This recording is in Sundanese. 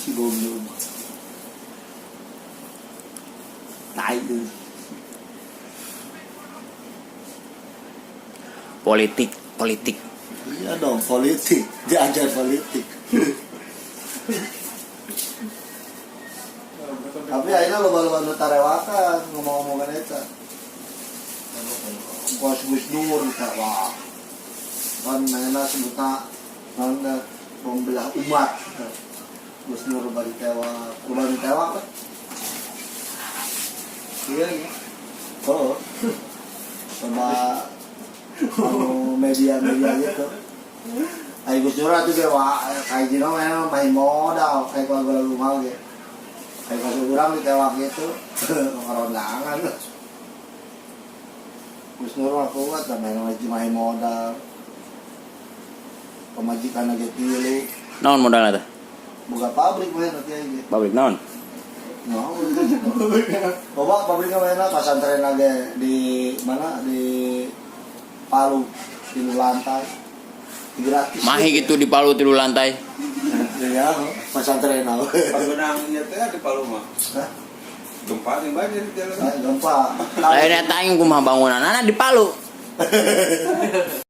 Si goblok. Tai itu. Politik, politik. Iya dong, politik. Diajar politik. Tapi akhirnya loba-loba nu tarewakan ngomong-ngomongan eta. Kos Gus Dur wah. Kan mainna sebutna naon teh, pembelah umat. Gus Nur loba ditewak, loba ditewak kan? Iya, iya. Oh. Sama anu media-media gitu. Ai Gus Dur atuh ge wa kayak jino mah main modal kayak lagu-lagu mah ge. Kayak kasih urang ditewak gitu. Ngerondangan. Gus Nur mah kuat lah main main modal. Pemajikan ge tilu. Naon modalna teh? Buka pabrik mah nanti aja. Pabrik naon? No, coba pabriknya mana pasantren lagi di mana di Palu di lantai gratis. Mahi gitu di Palu tilu lantai. Iya, pesantren apa? Panggunaan ieu teh di Palu mah. Hah? Gempa yang banyak di jalan. Gempa. Lain eta aing kumaha bangunanana di Palu.